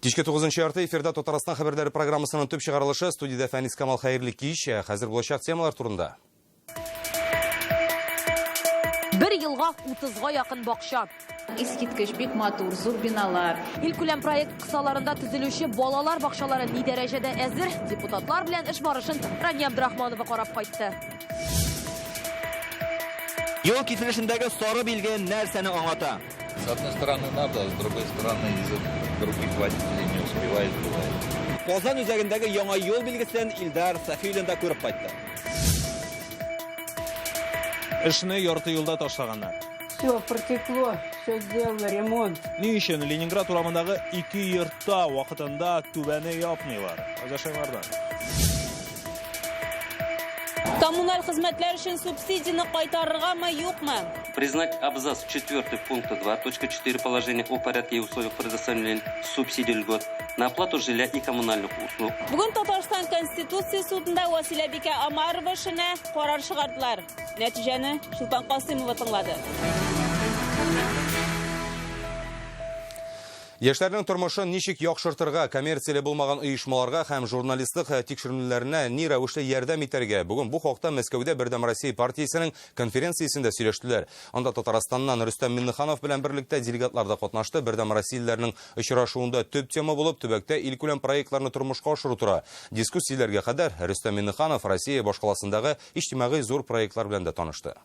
Кичке 9 ярты эфирда Татарстан хәбәрләре программасының төп чыгарылышы. Студиядә Фәнис Камал хәерле кич. Ә хәзер булачак темалар турында. Бер елга 30-га якын бакча. Искиткеч, бик матур, зур биналар. Илкүләм проект кысаларында төзелүче балалар бакчалары ни дәрәҗәдә әзер? Депутатлар белән эш барышын Рания Абдрахманова карап кайтты. Юл киселешендәге сары билге нәрсәне аңлата? С одной стороны надо, а с другой стороны из-за других водителей не успевает бывает. Казан үзәгендәге яңа юл билгесен Илдар Сафиуллин да күреп кайтты. Эшне ярты юлда ташлаганнар. Все протекло, все сделано, ремонт. Ни өчен Ленинград урамындагы ике йортта вакытында түбәне япмыйлар? Азашайлардан. Коммуналь хезмәтләр өчен субсидияне кайтарыргамы, юкмы? Признать абзац 4 пункта 2.4 положения о порядке и условиях предоставления субсидий льгот на оплату жилья и коммунальных услуг. Бүген Татарстан Конституция судында Василә Бикә Омарова эшенә карар чыгардылар. Нәтиҗәне Чулпан Касыймова тыңлады. Яшьләрнең тормышын ничек яхшыртырга, коммерцияле булмаган оешмаларга һәм журналистлык тикшеренүләренә ни рәвешле ярдәм итәргә? Бүген бу хакта Мәскәүдә Бердәм Россия партиясенең конференциясендә сөйләштеләр. Анда Татарстаннан Рөстәм Миңнеханов белән берлектә делегатлар да катнашты. Бердәм Россиялеләрнең очрашуында төп тема булып төбәктә илкүләм проектларны тормышка ашыру тора. Дискуссияләргә кадәр Рөстәм Миңнеханов Россия башкаласындагы иҗтимагый зур проектлар белән дә танышты.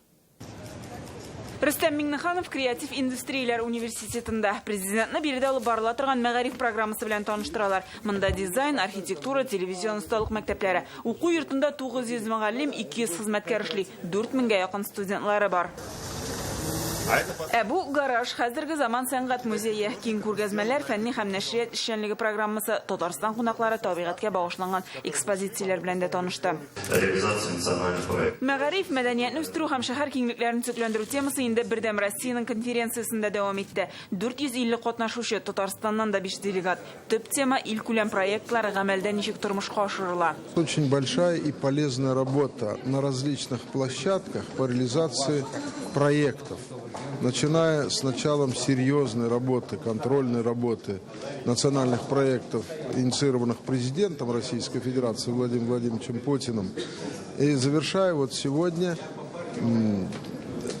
Рөстәм Миңнеханов креатив индустрияләр университетында президентны биредә алып барыла торган мәгариф программасы белән таныштыралар. Монда дизайн, архитектура, телевизион осталык мәктәпләре. Уку йортында 900 мөгаллим, 200 хезмәткәр эшли, 4000гә якын студентлары бар. Ә бу гараж хәзерге заман сәнгать музее. Киң күргәзмәләр, фәнни һәм нәшрият эшчәнлеге программасы, Татарстан кунаклары табигатькә багышланган экспозицияләр белән дә танышты. Реализация национальных проектов. Мәгариф, мәдәниятне үстерү һәм шәһәр киңлекләрен төзекләндерү темасы инде Бердәм Россиянең конференциясендә дәвам итте. 450 катнашучы, Татарстаннан да 5 делегат. Төп тема илкүләм проектлар гамәлдә ничек тормышка ашырыла. Очень большая и полезная работа на различных площадках по реализации проектов. Начиная с началом серьезной работы, контрольной работы национальных проектов, инициированных президентом Российской Федерации Владимиром Владимировичем Путиным, и завершая вот сегодня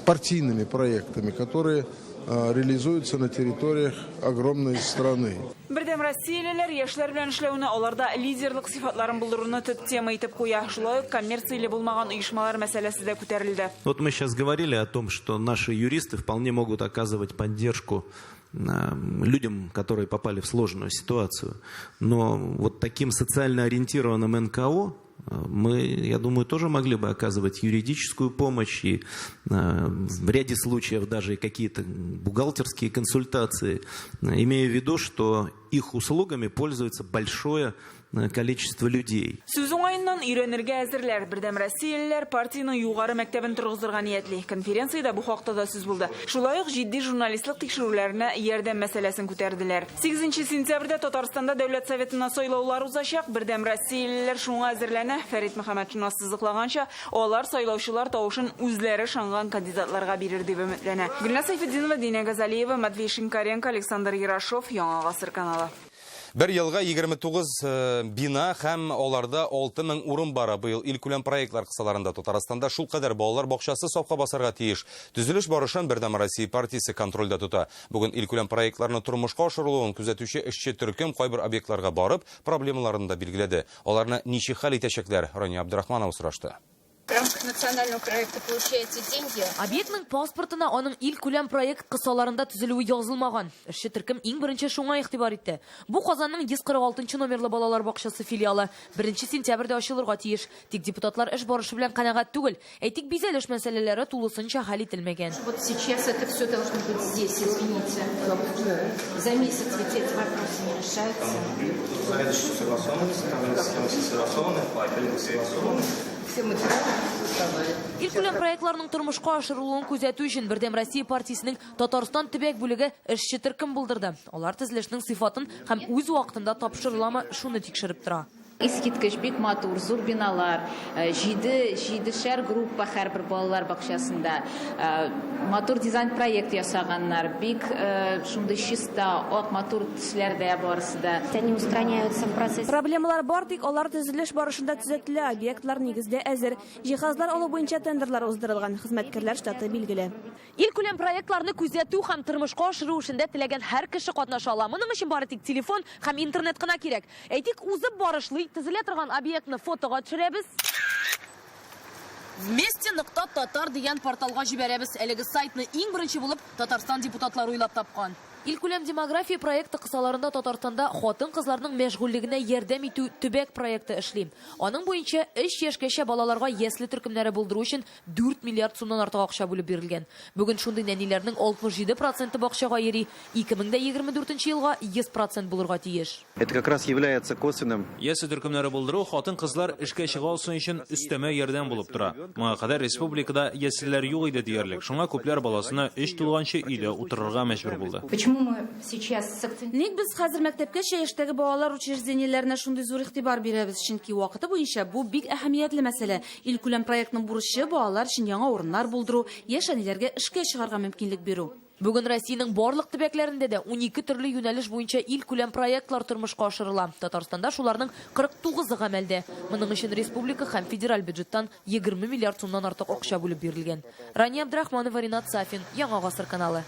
партийными проектами, которые реализуются на территориях огромной страны. Бердәм Россиялеләр яшьләр белән эшләүне, аларда лидерлык сыйфатларын булдыруны төп тема итеп куя. Шулай ук коммерцияле булмаган оешмалар мәсьәләсе дә күтәрелде. Вот мы сейчас говорили о том, что наши юристы вполне могут оказывать поддержку людям, которые попали в сложную ситуацию. Но вот таким социально ориентированным НКО мы, я думаю, тоже могли бы оказывать юридическую помощь и в ряде случаев даже какие-то бухгалтерские консультации, имея в виду, что их услугами пользуется большое количество людей. Сүз уңаеннан өйрәнергә әзерләр. Бердәм Россиялеләр партиянең югары мәктәбен торгызырга ниятли. Конференциядә бу хакта да сүз булды. Шулай ук җитди журналистлык тикшерүләренә ярдәм мәсьәләсен күтәрделәр. 8 сентябрьдә Татарстанда Дәүләт Советына сайлаулар узачак. Бердәм Россиялеләр шуңа әзерләнә. Фәрит Мөхәммәтшин ассызыклаганча, алар сайлаучылар тавышын үзләре ышанган кандидатларга бирер дип өметләнә. Гөлназ Сәйфетдинова, Динә Газалиева, Матвей Шинкаренко, Александр Ярошов, Яңа Гасыр каналы. Бер елга 29 бина һәм аларда 6000 урын бар. Быел илкүләм проектлар кысаларында Татарстанда шулкадәр балалар бакчасы сафка басарга тиеш. Төзелеш барышын Бердәм Россия партиясе контрольдә тота. Бүген илкүләм проектларны тормышка ашырылуын күзәтүче эшче төркем кайбер объектларга барып, проблемаларын да билгеләде. Аларны ничек хәл итәчәкләр? Рания Абдрахманова сорашты. В рамках национального проекта получаете деньги. Объектның паспортына аның илкүләм проект кысаларында төзелүе язылмаган. Эшче төркем иң беренче шуңа игътибар итте. Бу Казанның 146 номерлы балалар бакчасы филиалы 1 сентябрьдә ачылырга тиеш. Тик депутатлар эш барышы белән канәгать түгел. Әйтик, бизәлеш мәсьәләләре тулысынча хәл ителмәгән. Вот сейчас это все должно быть здесь, извините. За месяц ведь эти вопросы не решаются. Все материалы составали. Илкүләм проектларның тормышка ашырылуын күзәтү өчен Бердәм Россия партиясенең Татарстан төбәк бүлеге эшче төркем булдырды. Алар төзелешнең сыйфатын һәм үз вакытында тапшырыламы шуны тикшереп тора. Искиткеч, бик матур, зур биналар, җиде, җидешәр группа һәрбер балалар бакчасында. Матур дизайн-проект ясаганнар, бик шундый чиста, ак, матур төсләрдә барысы да. Они устраняются в процессе. Проблемалар бар, тик алар төзелеш барышында төзәтелә, объектлар нигездә әзер. Җиһазлар алу буенча тендерлар уздырылган, хезмәткәрләр штаты билгеле. Илкүләм проектларны күзәтү һәм тормышка ашыру эшендә теләгән һәр кеше катнаша ала. Моның өчен бары тик телефон һәм интернет кына кирәк. Әйтик, узып барышлый төзелә торган объектны фотога төшерәбез. Вместе нокта татар дигән порталга җибәрәбез. Әлеге сайтны иң беренче булып Татарстан депутатлары уйлап тапкан. Илкүләм демография проекты кысаларында Татарстанда хатын-кызларның мәшгульлегенә ярдәм итү төбәк проекты эшли. Аның буенча өч яшькәчә балаларга ясле төркемнәре булдыру өчен 4 миллиард сумнан артык акча бүлеп бирелгән. Бүген шундый нәниләрнең 67 проценты бакчага йөри. 2024 елга 100 процент булырга тиеш. Это как раз является косвенным. Ясле төркемнәре булдыру хатын-кызлар эшкә чыга алсын өчен өстәмә ярдәм булып тора. Моңа кадәр республикада яслеләр юк иде диярлек. Шуңа күпләр баласына өч тулганчы өйдә утырырга мәҗбүр булды. Почему мы сейчас Ник без хәзер мәктәпкәчә яшьтәге балалар учреждениеләренә шундый зур игътибар бирәбез? Чөнки вакыты буенча бу бик әһәмиятле мәсьәлә. Илкүләм проектның бурычы балалар өчен яңа урыннар булдыру, яшь әниләргә эшкә чыгарга мөмкинлек бирү. Бүген Россиянең барлык төбәкләрендә дә 12 төрле юнәлеш буенча илкүләм проектлар тормышка ашырыла. Татарстанда шуларның 49-ы гамәлдә. Моның өчен республика һәм федераль бюджеттан 20 миллиард сумнан артык акча бүлеп бирелгән. Рания Абдрахманова, Ринат Сафин, Яңа Гасыр каналы.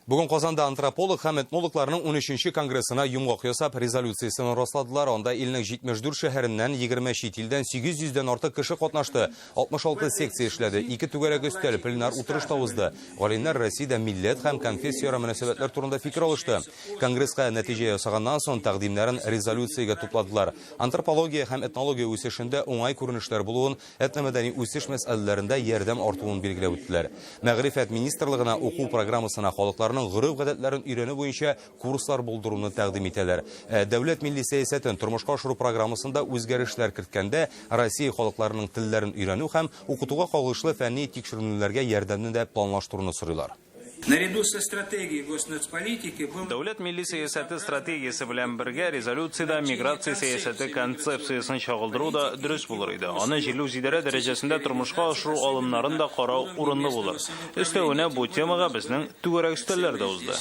Бүген Казанда антрополог һәм этнологларның 13нче конгрессына йомгак ясап резолюциясен расладылар. Анда илнең 74 шәһәреннән 20 чит илдән 800 дән артык кеше катнашты. 66 секция эшләде, 2 түгәрәк өстәл, пленар утырыш та узды. Галимнәр Россиядә милләт һәм конфессияара мөнәсәбәтләр турында фикер алышты. Конгресска нәтиҗә ясаганнан соң тәкъдимнәрен резолюциягә тупладылар. Антропология һәм этнология үсешендә уңай күренешләр булуын, этномәдәни үсеш мәсьәләләрендә ярдәм артуын билгеләп үттеләр. Мәгърифәт министрлыгына уку программасына халыкларның гореф-гадәтләрен өйрәнү буенча курслар булдыруны тәкъдим итәләр. Дәүләт милли сәясәтен тормышка ашыру программасында үзгәрешләр керткәндә Россия халыкларының телләрен өйрәнү һәм укытуга кагылышлы фәнни тикшеренүләргә ярдәмне дә планлаштыруны сорыйлар. Наряду со стратегией госнацполитики был Дәүләт милли сәясәте стратегиясе белән бергә резолюциядә миграция сәясәте концепциясен чагылдыру да дөрес булыр иде. Аны җирле үзидарә дәрәҗәсендә тормышка ашыру алымнарын да карау урынлы булыр. Өстәвенә бу темага безнең түгәрәк өстәлләр дә узды.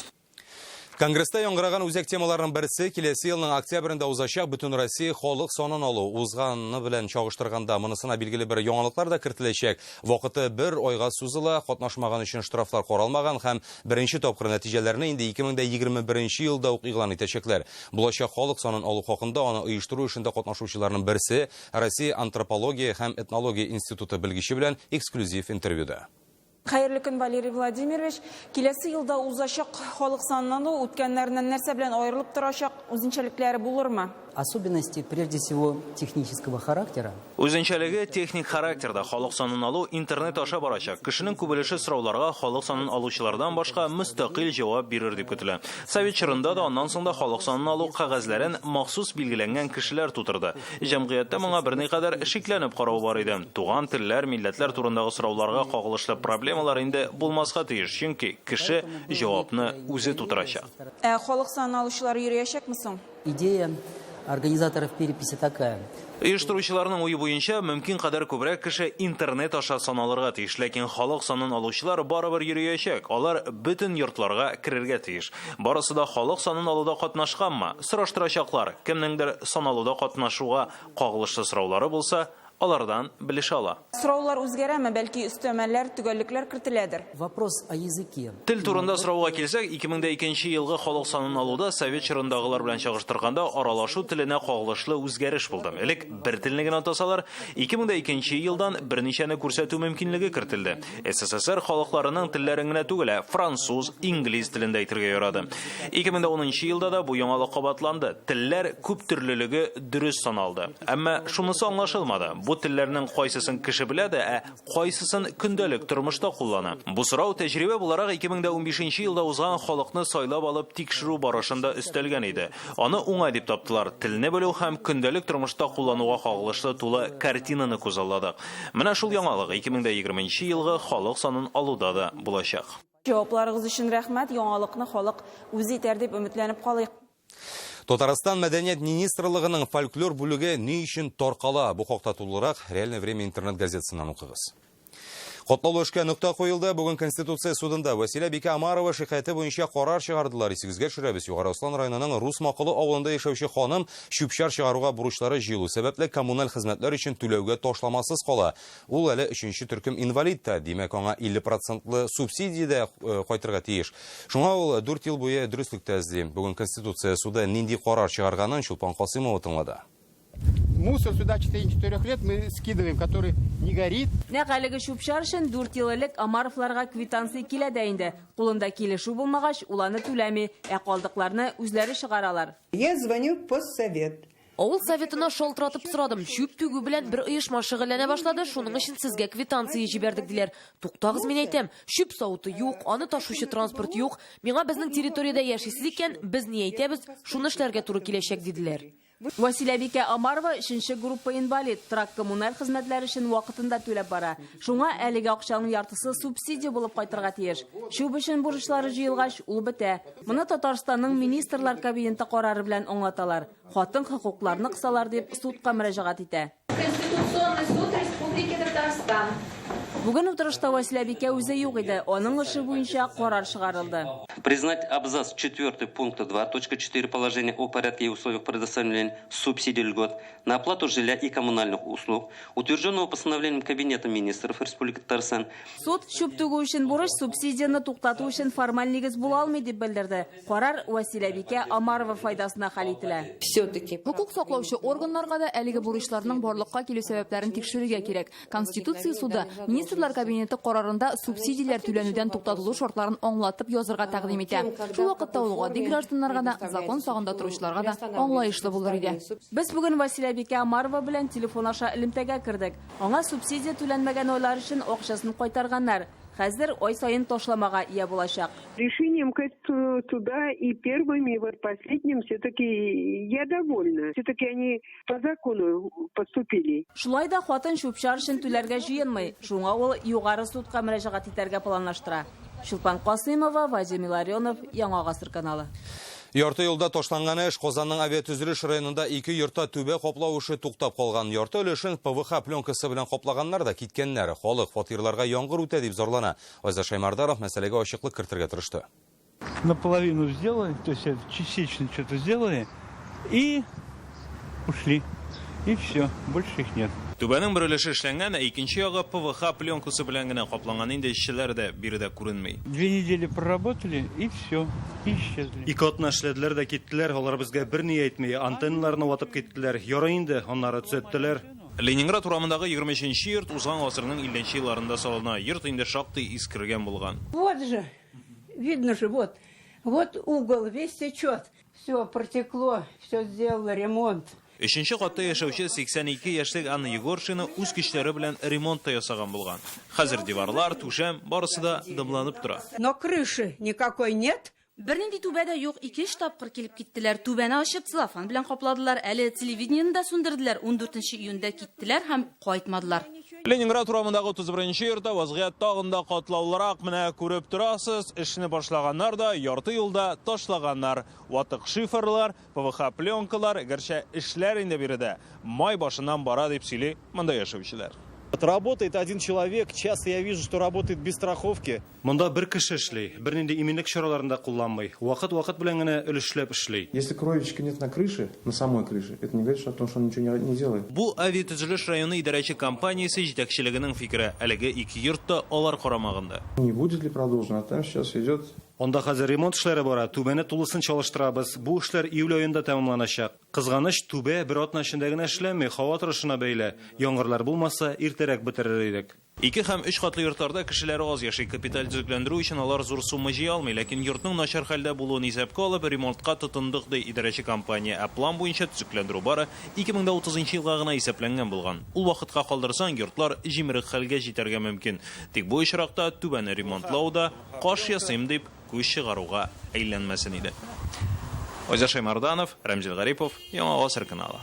Конгресста яңгыраган үзәк темаларның берсе киләсе елның октябрендә узачак Бөтенроссия халык санын алу. Узганы белән чагыштырганда монысына билгеле бер яңалыклар да кертеләчәк. Вакыты бер айга сузыла, катнашмаган өчен штрафлар каралмаган һәм беренче тапкыр нәтиҗәләрне инде 2021 елда ук игълан итәчәкләр. Булачак халык санын алу хакында аны оештыру эшендә катнашучыларның берсе Россия антропология һәм этнология институты белгече белән эксклюзив интервьюда. Хәерле көн, Валерий Владимирович. Киләсе елда узачак халык санын алу үткәннәреннән нәрсә белән аерылып торачак, үзенчәлекләре булырмы? Особенности, прежде всего, технического характера. Үзенчәлеге техник характерда. Халык санын алу интернет аша барачак. Кешенең күп өлеше сорауларга халык санын алучылардан башка мөстәкыйль җавап бирер дип көтелә. Совет чорында да, аннан соң да халык санын алу кәгазьләрен махсус билгеләнгән кешеләр тутырды. Җәмгыятьтә моңа берникадәр шикләнеп карау бар иде. Туган телләр, милләтләр турындагы сорауларга кагылышлы проблемалар инде булмаска тиеш, чөнки кеше җавапны үзе тутырачак. Ә халык санын алучылар йөриячәкме соң? Идея организаторов переписи такая. Оештыручыларның уе буенча, мөмкин кадәр күбрәк кеше интернет аша саналырга тиеш, ләкин халык санын алучылар барыбер йөриячәк. Алар бөтен йортларга керергә тиеш. Барысы да халык санын алуда катнашканмы? Сораштырачаклар. Кемнеңдер саналуда катнашуга кагылышлы сораулары булса, алардан белешә ала. Сораулар үзгәрәме, бәлки өстәмәләр, төгәллекләр кертеләдер? Вопрос о языке. Тел турында сорауга килсәк, 2002 елгы халык санын алуда совет чорындагылар белән чагыштырганда аралашу теленә кагылышлы үзгәреш булды. Элек бер телне генә атасалар, 2002 елдан берничәне күрсәтү мөмкинлеге кертелде. СССР халыкларының телләрен генә түгел, ә француз, инглиз телендә әйтергә ярады. 2010 елда да бу яңалык кабатланды. Телләр күп төрлелеге дөрес саналды. Әмма шунысы аңлашылмады. Бу телләрнең кайсысын кеше белә дә, ә кайсысын көндәлек тормышта куллана. Бу сорау тәҗрибә буларак 2015 елда узган халыкны сайлап алып тикшерү барышында өстәлгән иде. Аны уңай дип таптылар. Телне белү һәм көндәлек тормышта куллануга кагылышлы тулы картинаны күзалладык. Менә шул яңалык 2020 елгы халык санын алуда да булачак. Җавапларыгыз өчен рәхмәт. Яңалыкны халык үзе итәр дип өметләнеп калыйк. Татарстан мәдәният министрлыгының фольклор бүлеге ни өчен таркала? Бу хакта тулырак Реальное время интернет газетасыннан укыгыз. Котлаулы эшкә нокта куелды. Бүген Конституция судында Вәсилә Бикә Амарова шикаяте буенча карар чыгардылар. Исегезгә төшерәбез, Югары Ослан районының Рус Макылы авылында яшәүче ханым чүп-чар чыгаруга бурычлары җыелу сәбәпле коммуналь хезмәтләр өчен түләүгә ташламасыз кала. Ул әле өченче төркем инвалид та, димәк, аңа 50 процентлы субсидия дә э, кайтырга тиеш. Шуңа ул 4 ел буе дөреслек тә эзли. Бүген Конституция суды нинди карар чыгарганын Чулпан Касыймова тыңлады. Мусор сюда 4 лет мы скидываем, который не горит. Нәкъ әлеге чүп-чар өчен 4 ел элек Амаровларга квитанция килә дә инде. Кулында килешү булмагач, ул аны түләми, ә калдыкларны үзләре чыгаралар. Я звоню в поссовет. Авыл советына шалтыратып сорадым. Чүп түгү белән бер оешма шөгыльләнә башлады, шуның өчен сезгә квитанция җибәрдек, диләр. Туктагыз, мин әйтәм, чүп савыты юк, аны ташучы транспорт юк. Миңа безнең территориядә яшисез икән, без ни әйтәбез, шуны эшләргә туры киләчәк, диделәр. Василә Бикә Амарова өченче группа инвалид, торак коммуналь хезмәтләр өчен вакытында түләп бара. Шуңа әлеге акчаның яртысы субсидия булып кайтырга тиеш. Чүп өчен бурычлары җыелгач, ул бетә. Моны Татарстанның Министрлар Кабинеты карары белән аңлаталар. Хатын хокукларны кысалар дип судка мөрәҗәгать итә. Конституционный суд Республики Татарстан. Бүген утырышта Василә Бикә үзе юк иде. Аның эше буенча карар чыгарылды. Признать абзац 4 пункта 2.4 положения о порядке и условиях предоставления субсидий льгот на оплату жилья и коммунальных услуг, утвержденного постановлением Кабинета министров Республики Татарстан. Суд чүп түгү өчен бурыч субсидияне туктату өчен формаль нигез була алмый дип белдерде. Карар Василә Бикә Амарова файдасына хәл ителә. Все-таки Хокук саклаучы органнарга да әлеге бурычларның барлыкка килү сәбәпләрен тикшерергә кирәк. Конституция суды Министрлар Кабинеты карарында субсидияләр түләнүдән туктатылу шартларын аңлатып язырга тәкъдим итә. Шул вакытта ул гади гражданнарга да, закон сагында торучыларга да аңлаешлы булыр иде. Без бүген Василә Бикә Амарова белән телефон аша элемтәгә кердек. Аңа субсидия түләнмәгән айлар өчен акчасын кайтарганнар. Хәзер ай саен ташламага ия булачак. Решением суда и первым, и вот последним все-таки я довольна. Все-таки они по закону поступили. Шулай да хатын чүп-чар өчен түләргә җыенмый. Шуңа ул Югары судка мөрәҗәгать итәргә планлаштыра. Чулпан Касыймова, Вадим Илларионов, Яңа Гасыр каналы. Ярты юлда ташланган эш Казанның авиатөзелеш районында ике йортта түбә каплау эше туктап калган. Ярты өлешен ПВХ пленкасы белән каплаганнар да киткәннәр. Халык фатирларга яңгыр үтә дип зарлана. Айза Шаймардаров мәсьәләгә ачыклык кертергә тырышты. Наполовину сделали, то есть частично что-то сделали и ушли. И все, больше их нет. Түбәнең бер өлеше эшләнгән, ә икенче ягы ПВХ пленкасы белән генә капланган. Инде эшчеләр дә биредә күренми. 2 недели проработали и все, и исчезли. 2 атна эшләделәр дә киттеләр. Алар безгә берни әйтми, антенналарны ватып киттеләр. Ярый инде, аннары төзәттеләр. Ленинград урамындагы 23 йорт узган гасырның 50 елларында салына. Йорт инде шактый искергән булган. Вот же, видно же, вот. Вот угол весь течет. Все протекло, все сделало, ремонт. Өченче катта яшәүче 82 яшьлек Анна Егоршина үз көчләре белән ремонт та ясаган булган. Хәзер диварлар, түшәм барысы да дымланып тора. Но крыши никакой нет. Бернинди түбә дә юк, ике-өч тапкыр килеп киттеләр. Түбәне ачып, целлофан белән капладылар. Әле телевидениене дә сүндерделәр. 14 июньдә киттеләр һәм кайтмадылар. Ленинград урамындагы 31 йортта вазгыять тагын да катлаулырак. Менә күреп торасыз, эшне башлаганнар да ярты юлда ташлаганнар. Ватык шиферлар, ПВХ пленкалар, гәрчә эшләр инде биредә май башыннан бара дип сөйли монда яшәүчеләр. Работает один человек, часто я вижу, что работает без страховки. Монда бер кеше эшли, бернинди иминлек чараларын да кулланмый. Вакыт-вакыт белән генә өлешләп эшли. Если кровельщика нет на крыше, на самой крыше, это не говорит о том, что он ничего не делает. Бу авиатөзелеш районы идарәче компаниясе җитәкчелегенең фикере. Әлеге ике йорт та алар карамагында. Не будет ли продолжено? А там сейчас идет Анда хәзер ремонт эшләре бара, түбәне тулысынча алыштырабыз. Бу эшләр июль аенда тәмамланачак. Кызганыч, түбә бер атна эчендә генә эшләнми, һава торышына бәйле. Яңгырлар булмаса, иртәрәк бетерер идек. Ике һәм өч катлы йортларда кешеләр аз яши. Капиталь төзекләндерү өчен алар зур сумма җыя алмый, ләкин йортның начар хәлдә булуын исәпкә алып, ремонтка тотындык, ди идарәче компания. Ә план буенча төзекләндерү бары 2030 елга гына исәпләнгән булган. Ул вакытка калдырсаң, йортлар җимерек хәлгә җитәргә мөмкин. Тик бу очракта түбәне ремонтлау да каш ясыйм дип күз чыгаруга әйләнмәсен иде. Айза Шаймарданов, Рәмзил Гарипов, Яңа Гасыр каналы.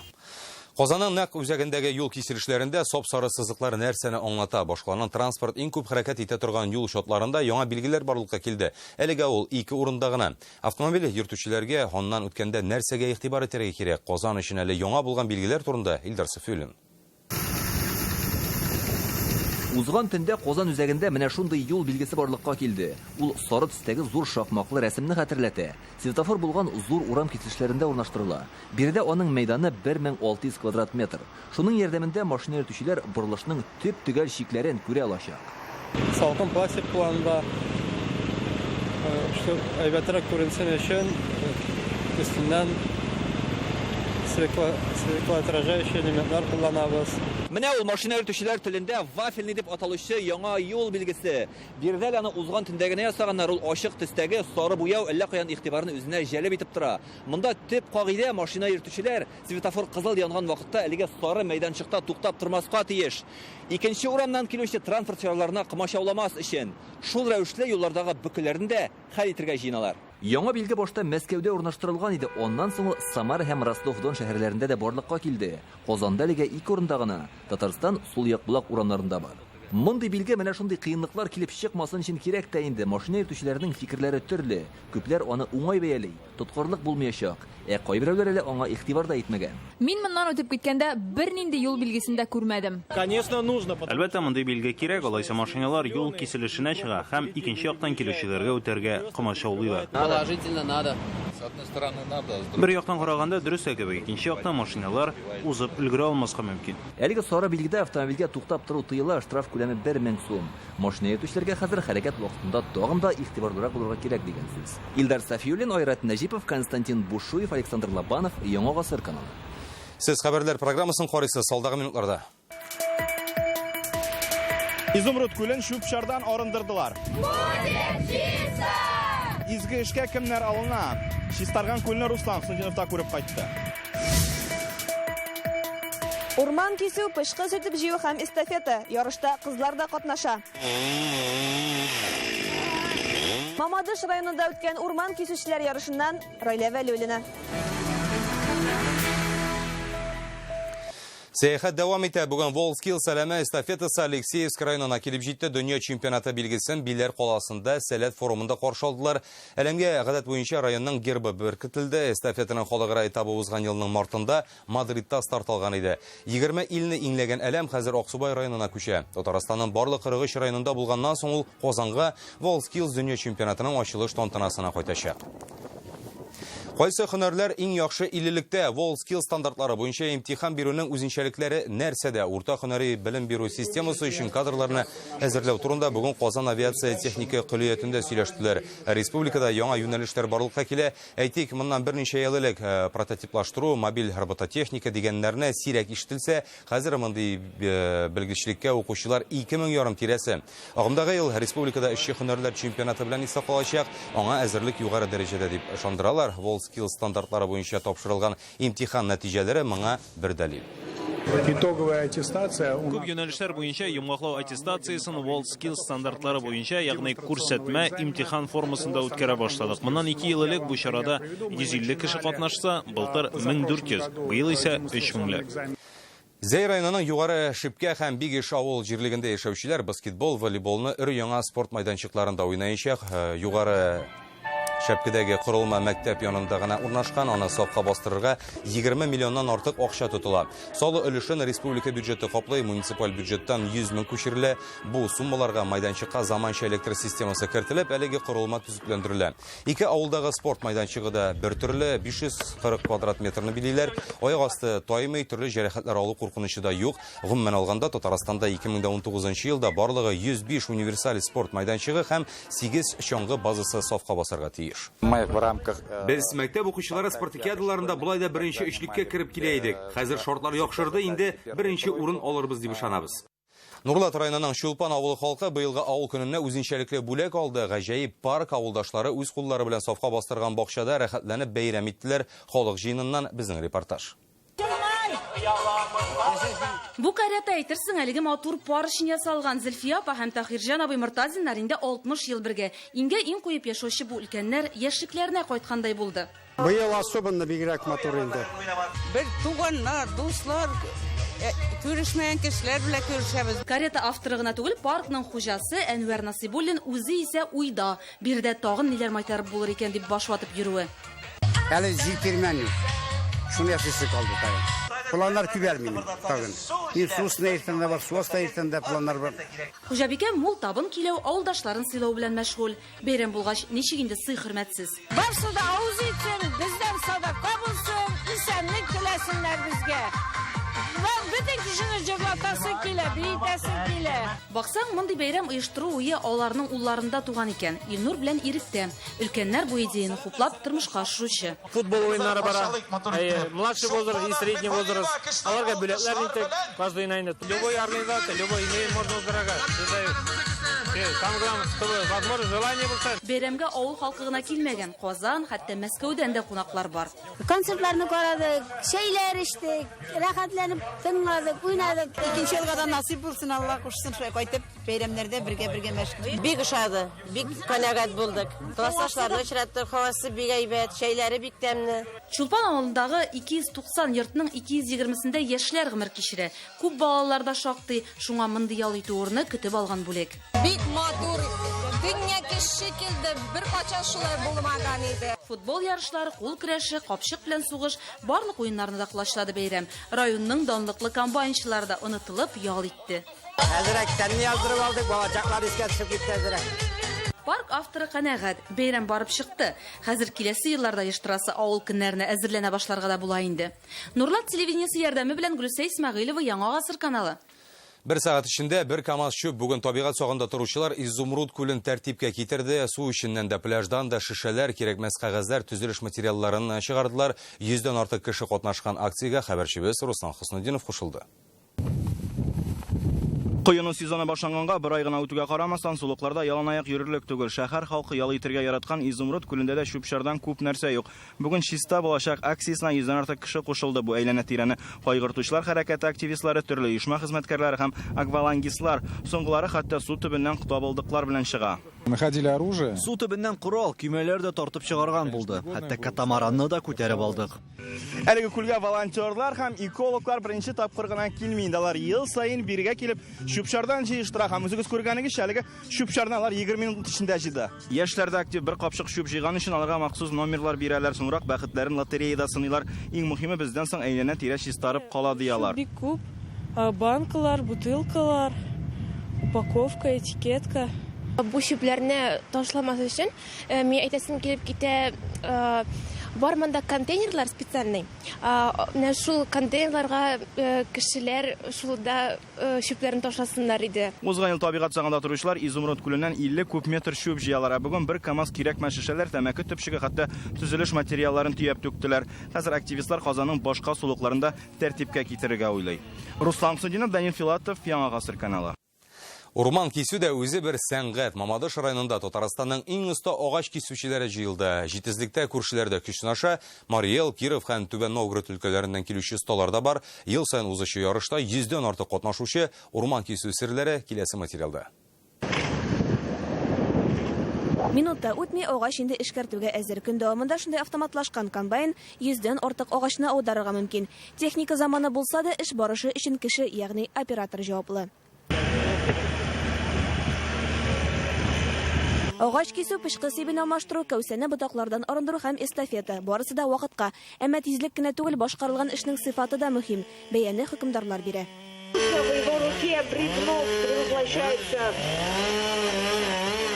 Казанның нәкъ үзәгендәге юл киселешләрендә сап-сары сызыклар нәрсәне аңлата? Башкаланың транспорт иң күп хәрәкәт итә торган юл чатларында яңа билгеләр барлыкка килде. Әлегә ул ике урында гына. Автомобиль йөртүчеләргә аннан үткәндә нәрсәгә игътибар итәргә кирәк? Казан өчен әле яңа булган билгеләр турында Илдар Сафиуллин. Узган төндә Казан үзәгендә менә шундый юл билгесе барлыкка килде. Ул сары төстәге зур шакмаклы рәсемне хәтерләтә. Светофор булган зур урам киселешләрендә урнаштырыла. Биредә аның мәйданы 1600 квадрат метр. Шуның ярдәмендә машина йөртүчеләр борылышның төп-төгәл чикләрен күрә алачак. Салкын пластик кулланыла. Шул әйбәтрәк күренсен өчен өстеннән светлоотражающий элементлар кулланабыз. Менә ул машина йөртүчеләр телендә вафельный дип аталучы яңа юл билгесе. Биредә әле аны узган төндә генә ясаганнар, ул ачык төстәге сары буяу әллә каян игътибарны үзенә җәлеп итеп тора. Монда төп кагыйдә, машина йөртүчеләр светофор кызыл янган вакытта әлеге сары мәйданчыкта туктап тормаска тиеш. Икенче урамнан килүче транспорт чараларына комачауламас өчен. Шул рәвешле юллардагы бөкеләрне дә хәл итергә җыеналар. Яңа билге башта Мәскәүдә урнаштырылган иде, аннан соң ул Самара һәм Ростов-Дон шәһәрләрендә дә барлыкка килде. Казанда әлегә ике урында гына, Татарстан, Сул як Болак урамнарында бар. Мондый билге менә шундый кыенлыклар килеп чыкмасын өчен кирәк тә инде. Машина йөртүчеләрнең фикерләре төрле. Күпләр аны уңай бәяли, тоткарлык булмаячак. Ә кайберәүләр әле аңа игътибар да итмәгән. Мин моннан үтеп киткәндә бернинди юл билгесен дә күрмәдем. Конечно, нужно. Әлбәттә, мондый билге кирәк, алайса машиналар юл киселешенә чыга һәм икенче яктан килүчеләргә үтәргә комачаулыйлар. Положительно надо. С одной стороны надо, а с другой. Бер яктан караганда дөрес тә кебек, икенче яктан машиналар узып өлгерә алмаска мөмкин. Әлеге сары билгедә автомобильгә туктап тору тыела, штраф күләме 1000 сум. Машина йөртүчеләргә хәзер хәрәкәт вакытында тагын да игътибарлырак булырга кирәк дигән сүз. Илдар Сафиуллин, Айрат Нәҗипов, Константин Бушуев, Александр Лобанов, Яңа гасыр каналы. Сез хәбәрләр программасын карыйсыз алдагы минутларда. Изумруд күлен чүп-чардан арындырдылар. Будет чисто! Изге эшкә кемнәр алына? Чистарган күлне Руслан Хөснетдинов та күреп кайтты. Урман кисү, пычкы сүтеп җыю һәм эстафета. Ярышта кызлар да катнаша. Мамадыш районында үткән урман кисүчеләр ярышыннан Райлә Вәлиуллина. Сәяхәт дәвам итә. Бүген WorldSkills әләме эстафетасы Алексеевск районына килеп җитте. Дөнья чемпионаты билгесен Биләр каласында Сәләт форумында каршы алдылар. Әләмгә гадәт буенча районның гербы беркетелде. Эстафетаның халыкара этабы узган елның мартында Мадридта старт алган иде. 20 илне иңләгән әләм хәзер Аксубай районына күчә. Татарстанның барлык 43 районында булганнан соң ул Казанга WorldSkills дөнья чемпионатының ачылыш тантанасына кайтачак. Кайсы һөнәрләр иң яхшы иллелектә? WorldSkills стандартлары буенча имтихан бирүнең үзенчәлекләре нәрсәдә? Урта һөнәри белем бирү системасы өчен кадрларны әзерләү турында бүген Казан авиация техника көллиятендә сөйләштеләр. Республикада яңа юнәлешләр барлыкка килә. Әйтик, моннан берничә ел элек прототиплаштыру, мобиль робототехника дигәннәрне сирәк ишетелсә, хәзер мондый белгечлеккә укучылар 2500 тирәсе. Агымдагы ел республикада эшче һөнәрләр чемпионаты белән истә калачак. Аңа әзерлек югары дәрәҗәдә дип ышандыралар. WorldSkills стандартлары буенча тапшырылган имтихан нәтиҗәләре моңа бер дәлил. Итоговая аттестация у Күп юнәлешләр буенча йомгаклау аттестациясен WorldSkills стандартлары буенча, ягъни күрсәтмә имтихан формасында үткәрә башладык. Моннан 2 ел элек бу чарада 150 кеше катнашса, былтыр 1400, быел исә 3000ләп. Зәй районының Югары Шипкә һәм Бигеш авыл җирлегендә яшәүчеләр баскетбол, волейболны өр-яңа спорт майданчыкларында уйнаячак. Югары Шәпкедәге корылма мәктәп янында гына урнашкан, аны сафка бастырырга 20 миллионнан артык акча тотыла. Саллы өлешен республика бюджеты каплый, муниципаль бюджеттан 100 мең күчерелә. Бу суммаларга майданчыкка заманча электр системасы кертелеп, әлеге корылма төзекләндерелә. Ике авылдагы спорт майданчыгы да бер төрле, 540 квадрат метрны билиләр. Аяк асты таймый, төрле җәрәхәтләр алу куркынычы да юк. Гомумән алганда, Татарстанда 2019 елда барлыгы 105 универсаль спорт майданчыгы һәм 8 чаңгы базасы сафка басарга тиеш. Мы в рамках, Без мәктәп укучылары спартакиадаларында болай да беренче өчлеккә кереп килә идек. Хәзер шартлар яхшырды, инде беренче урын алырбыз дип ышанабыз. Нурлат районының Чулпан авылы халкы быелгы авыл көненә үзенчәлекле бүләк алды. Гаҗәеп парк авылдашлары үз куллары белән сафка бастырган бакчада рәхәтләнеп бәйрәм иттеләр. Халык җыеныннан безнең репортаж. Бу карета әйтерсең әлеге матур пар өчен ясалган. Зөлфия апа һәм Таһирҗан абый Мортазиннар инде 60 ел бергә. Иңгә иң куеп яшәүче бу өлкәннәр яшьлекләренә кайткандай булды. Быел особенно бигрәк матур инде. Бер туганнар, дуслар, күрешмәгән кешеләр белән күрешәбез. Карета авторы гына түгел, паркның хуҗасы Әнвәр Насыйбуллин үзе исә уйда. Биредә тагын ниләр майтарып булыр икән дип баш ватып йөрүе. Әле җир тирмән юк. Шуны ясыйсы калды тагын. Планнар күп әле минем тагын. Мин су өстендә йөрсәм дә бар, су астында йөрсәм дә планнар бар. Хуҗабикә мул табын көйләү, авылдашларын сыйлау белән мәшгуль. Бәйрәм булгач, ничек инде сый-хөрмәтсез? Барсы да авыз итсен, бездән садака булсын, исәнлек теләсеннәр безгә. Бөтен кешене җырлатасы килә, биетәсе килә. Баксаң, мондый бәйрәм оештыру уе аларның улларында туган икән. Илнур белән Иректә. Өлкәннәр бу идеяне хуплап, тормышка ашыручы. Футбол уеннары бара. Әйе, младший возраст и средний возраст. Аларга бүләкләр итек, каждый инде. Любой организация, любой имеет можно уздырырга. Самое главное, чтобы возможность, желание булса. Бәйрәмгә авыл халкы гына килмәгән. Казан, хәтта Мәскәүдән дә кунаклар бар. Концертларны карадык, чәйләр эчтек, рәхәтләнеп тыңладык, уйнадык. Икенче елга да насыйп булсын, Алла кушсын, шулай кайтып бәйрәмнәрдә бергә-бергә мәш. Бик ошады, бик канәгать булдык. Классташларны очраттык, һавасы бик әйбәт, чәйләре бик тәмле. Чулпан авылындагы 290 йортның 220-сендә яшьләр гомер кичерә. Күп балалар да шактый, шуңа мондый ял итү урыны көтеп алган бүләк. Бик матур, дөнья кеше килде, беркайчан шулай булмаган иде. Футбол ярышлары, кул көрәше, капчык белән сугыш, барлык уеннарны да колачлады бәйрәм. Районның данлыклы комбайнчылары да онытылып ял итте. Әзрәк тәнне яздырып алдык, балачаклар искә төшеп китте әзрәк. Парк авторы канәгать, бәйрәм барып чыкты. Хәзер киләсе елларда оештырасы авыл көннәренә әзерләнә башларга да була инде. Нурлат телевидениесе ярдәме белән Гөлүсә Исмәгыйлева, Яңа Гасыр каналы. Бер сәгать эчендә бер КАМАЗ чүп бүген табигать сагында торучылар Изумруд күлен тәртипкә китерде. Су эченнән дә, пляждан да шешәләр, кирәкмәс кәгазьләр, төзелеш материалларын чыгардылар. Йөздән артык кеше катнашкан акциягә хәбәрчебез Руслан Хөснетдинов кушылды. Коену сезоны башланганга бер ай гына үтүгә карамастан, сулыкларда яланаяк йөрерлек түгел. Шәһәр халкы ял итәргә яраткан Изумруд күлендә дә чүп-чардан күп нәрсә юк. Бүген чиста булачак акциясенә йөздән артык кеше кушылды. Бу әйләнә-тирәне кайгыртучылар хәрәкәте активистлары, төрле оешма хезмәткәрләре һәм аквалангистлар. Соңгылары хәтта су төбеннән табылдыклар белән чыга. Находили оружие. Су төбеннән корал, көймәләр дә тартып чыгарган булды. Хәтта катамаранны да күтәреп алдык. Әлеге күлгә волонтерлар һәм экологлар беренче тапкыр гына килми инде. Алар ел саен бирегә килеп чүп-чардан җыештыра һәм үзегез күргәнегезчә, әлеге чүп-чарны алар 20 минут эчендә җыйды. Яшьләр дә актив, бер капчык чүп җыйган өчен аларга махсус номерлар бирәләр. Соңрак бәхетләрен лотереяда сыныйлар. Иң мөһиме, бездән соң әйләнә-тирә чистарып кала, ди алар. Бик күп банкалар, бутылкалар, упаковка, этикетка. Бу чүпләрне ташламас өчен, мин әйтәсем килеп китә, бар монда контейнерлар специальный. Менә шул контейнерларга кешеләр шулда чүпләрен ташласыннар иде. Узган ел табигать сагында торучылар Изумруд күленнән 50 куб метр чүп җыялар. Ә бүген бер КАМАЗ кирәкмәс шешәләр, тәмәке төпчеге, хәтта төзелеш материалларын төяп түктеләр. Хәзер активистлар Казанның башка сулыкларын да тәртипкә китерергә уйлый. Руслан Хөснетдинов, Данил Филатов, Яңа Гасыр каналы. Урман кисү дә үзе бер сәнгать. Мамадыш районында Татарстанның иң оста агач кисүчеләре җыелды. Җитезлектә күршеләр дә көч сынаша. Марий Эл, Киров һәм Түбән Новгород өлкәләреннән килүче осталар да бар. Ел саен узучы ярышта йөздән артык катнашучы. Урман кисү серләре киләсе материалда. Минутта үтми, агач инде эшкәртүгә әзер. Көн дәвамында шундый автоматлашкан комбайн йөздән артык агачны аударырга мөмкин. Техника заманы булса да, эш барышы өчен кеше, ягъни оператор җаваплы. Агач кисү, пычкы сибен алмаштыру, кәүсәне ботаклардан арындыру һәм эстафета. Барысы да вакытка. Әмма тизлек кенә түгел, башкарылган эшнең сыйфаты да мөһим. Бәяне хөкемдарлар бирә. В его руке бревно превращается.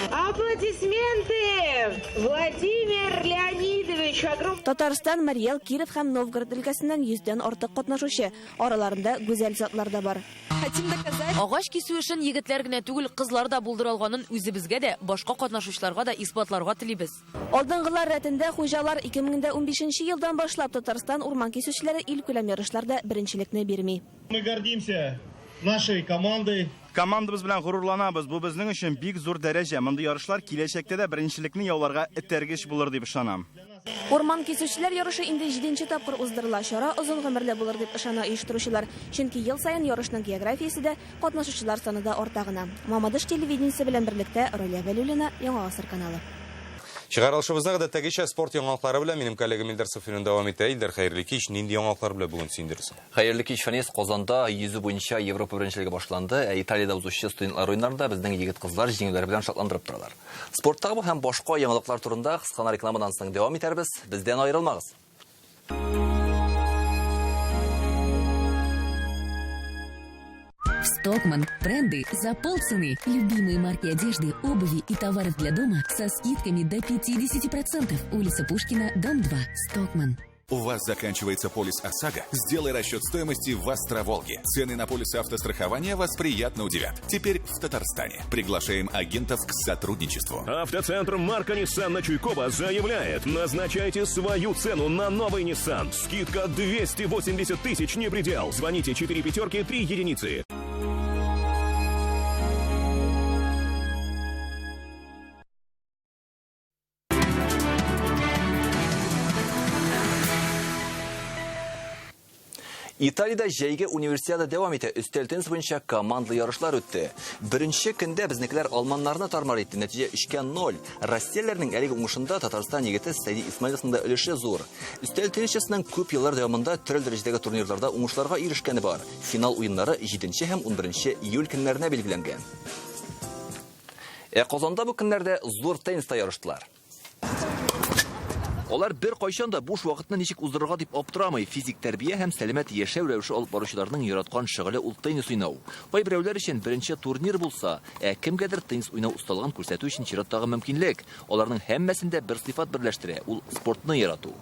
Аплодисменты! Владимир Леонидович, огромное... Татарстан, Марий Эл, Киров һәм Новгород өлкәсеннән йөздән артык катнашучы. Араларында гүзәл затлар да бар. Хотим доказать. Агач кисү эшен егетләр генә түгел, кызлар да булдыра алганын үзебезгә дә, башка катнашучыларга да исбатларга телибез. Алдынгылар рәтендә хуҗалар ике мең дә унбишенче елдан башлап Татарстан урман кисүчеләре илкүләм ярышларда беренчелекне бирми. Мы гордимся нашей командой. Командабыз белән горурланабыз. Бу безнең өчен бик зур дәрәҗә. Мондый ярышлар киләчәктә дә беренчелекне яуларга этәргеч булыр дип ышанам. Урман кисүчеләр ярышы инде җиденче тапкыр уздырыла. Чара озын гомерле булыр дип ышана оештыручылар. Чөнки ел саен ярышның географиясе дә, катнашучылар саны да арта гына. Мамадыш телевидениесе белән берлектә Ралия Вәлиуллина, Яңа Гасыр каналы. Чыгарылышыбызны гадәттәгечә спорт яңалыклары белән минем коллегам Илдар Сафин дәвам итә. Илдар, хәерле кич. Нинди яңалыклар белән бүген сөендерерсең? Хәерле кич, Фәнис. Казанда йөзү буенча Европа беренчелеге башланды. Ә Италиядә узучы студентлар уеннарында безнең егет-кызлар җиңүләре белән шатландырып торалар. Спорттагы бу һәм башка яңалыклар турында кыска гына рекламадан соң дәвам итәрбез. Бездән аерылмагыз. Стокман. Бренды за полцены. Любимые марки одежды, обуви и товаров для дома со скидками до 50%. Улица Пушкина, дом 2. Стокман. У вас заканчивается полис ОСАГО? Сделай расчет стоимости в Астроволге. Цены на полисы автострахования вас приятно удивят. Теперь в Татарстане. Приглашаем агентов к сотрудничеству. Автоцентр Марка Ниссан на Чуйкова заявляет: назначайте свою цену на новый Ниссан. Скидка 280 тысяч не предел. Звоните 4 пятерки 3 единицы. Италиядә җәйге универсиада дәвам итә. Өстәл теннис буенча командалы ярышлар үтте. Беренче көндә безнекеләр алманнарны тармар итте. Нәтиҗә 3-кә 0. Россияләрнең әлеге уңышында Татарстан егете Сәйди Исмаиловның да өлеше зур. Өстәл теннисчысының күп еллар дәвамында төрле дәрәҗәдәге турнирларда уңышларга ирешкәне бар. Финал уеннары 7 һәм 11 июль көннәренә билгеләнгән. Ә Казанда бу көннәрдә зур тенниста ярыштылар. Алар бер кайчан да буш вакытны ничек уздырырга дип аптырамый. Физик тәрбия һәм сәламәт яшәү рәвеше алып баручыларның яраткан шөгыле ул теннис уйнау. Кайберәүләр өчен беренче турнир булса, ә кемгәдер теннис уйнау осталыгын күрсәтү өчен чираттагы мөмкинлек. Аларның һәммәсен дә бер сыйфат берләштерә, ул спортны ярату.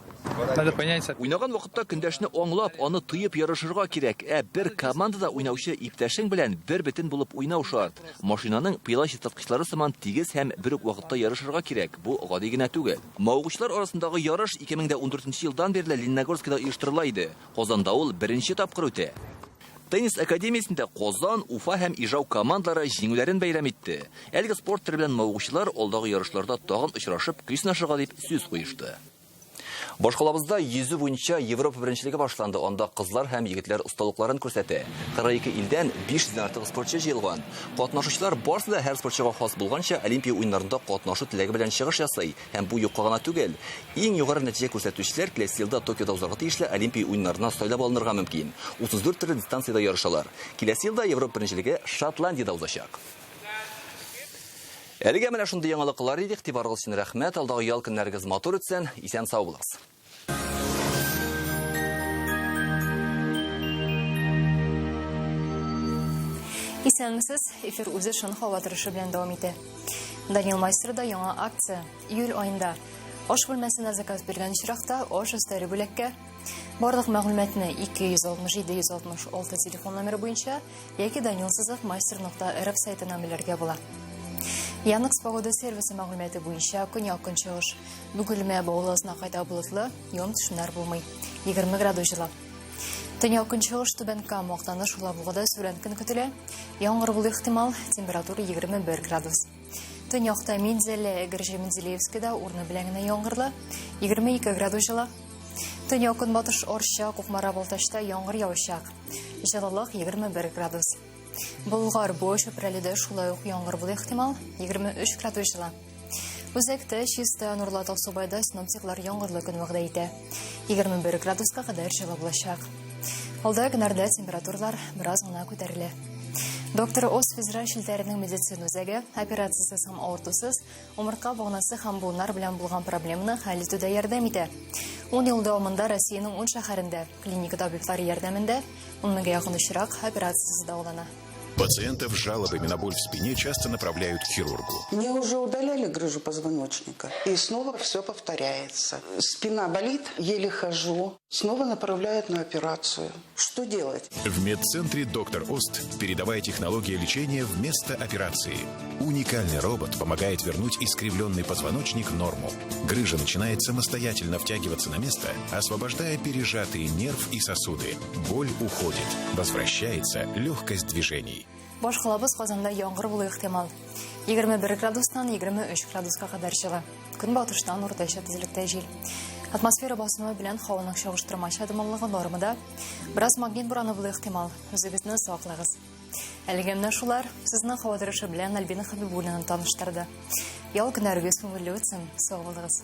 Надо понять. Уйнаган вакытта көндәшне аңлап, аны тоеп ярышырга кирәк. Ә бер командада уйнаучы иптәшең белән бер бөтен булып уйнау шарт. Машинаның пыяла чистарткычлары сыман тигез һәм бер үк вакытта ярышырга кирәк. Бу гади генә түгел. Мавыгучылар арасындагы ярыш 2014 елдан бирле Лениногорскида оештырыла иде. Казанда ул беренче тапкыр үтә. Теннис академиясендә Казан, Уфа һәм Ижау командалары җиңүләрен бәйрәм итте. Әлеге спорт төре белән мавыгучылар алдагы ярышларда тагын очрашып көч сынашырга дип сүз куешты. Башкалабызда йөзү буенча Европа беренчелеге башланды. Анда кызлар һәм егетләр осталыкларын күрсәтә. 42 илдән 500 дән артык спортчы җыелган. Катнашучылар барысы да һәр спортчыга хас булганча Олимпия уеннарында катнашу теләге белән чыгыш ясый. Һәм бу юкка гына түгел. Иң югары нәтиҗә күрсәтүчеләр киләсе елда Токиода узарга тиешле Олимпия уеннарына сайлап алынырга мөмкин. 34 төрле дистанциядә ярышалар. Киләсе елда Европа беренчелеге Шотландиядә узачак. Әлегә менә шундый яңалыклар иде. Игътибарыгыз өчен рәхмәт. Алдагы ял көннәрегез матур үтсен. Исән-сау булыгыз. Исәнмесез, эфир үзе шын һава торышы белән дәвам итә. Данил Майстерда яңа акция. Июль аенда аш бүлмәсенә заказ биргән очракта аш өстәле бүләккә. Барлык мәгълүматны 267 166 телефон номеры буенча яки Данил сызык мастер нокта рф сайтыннан белергә була. Яндекс погода сервисы мәгълүматы буенча көньяк көнчыгыш. Бөгелмә Баулы Азнакайда болытлы, явым-төшемнәр булмый. 20 градус җылы. Төньяк көнчыгыш Түбән Кама, Актаныш, Алабугада сүрән көн көтелә. Яңгыр булу ихтимал, температура 21 градус. Төньякта Минзәлә, Әгерҗе, Менделеевскида урыны белән генә яңгырлы, 22 градус җылы. Төньяк көнбатыш Арча, Кукмара, Балтачта яңгыр явачак. Җылылык 21 градус. Болгар, Буа, Чүпрәледә шулай ук яңгыр булу ихтимал, 23 градус җылы. Үзәктә, Чиста, Нурлат, Аксубайда синоптиклар яңгырлы көн вәгъдә итә. 21 градуска кадәр җылы булачак. Алда көннәрдә температуралар бераз гына күтәрелә. Доктор Ос федераль челтәренең медицина үзәге операциясез һәм авыртусыз умыртка баганасы һәм буыннар белән булган проблеманы хәл итүдә ярдәм итә. 10 ел дәвамында Россиянең 10 шәһәрендә клиника табиблары ярдәмендә 10 меңгә якын очрак операциясез дәвалана. Пациентов с жалобами на боль в спине часто направляют к хирургу. Мне уже удаляли грыжу позвоночника. И снова все повторяется. Спина болит, еле хожу. Снова направляют на операцию. Что делать? В медцентре «Доктор Ост» передовая технология лечения вместо операции. Уникальный робот помогает вернуть искривленный позвоночник в норму. Грыжа начинает самостоятельно втягиваться на место, освобождая пережатые нерв и сосуды. Боль уходит. Возвращается легкость движений. Башкалабыз Казанда яңгыр булу ихтимал. 21 градустан 23 градуска кадәр җылы. Көнбатыштан уртача тизлектә җил. Атмосфера басымы белән һаваның чагыштырмача дымлылыгы нормада. Бераз магнит бураны булу ихтимал. Үзегезне саклагыз. Әлегә менә шулар. Сезне һава торышы белән Альбина Хабибуллина таныштырды. Ял көннәрегез күңелле үтсен. Сау булыгыз.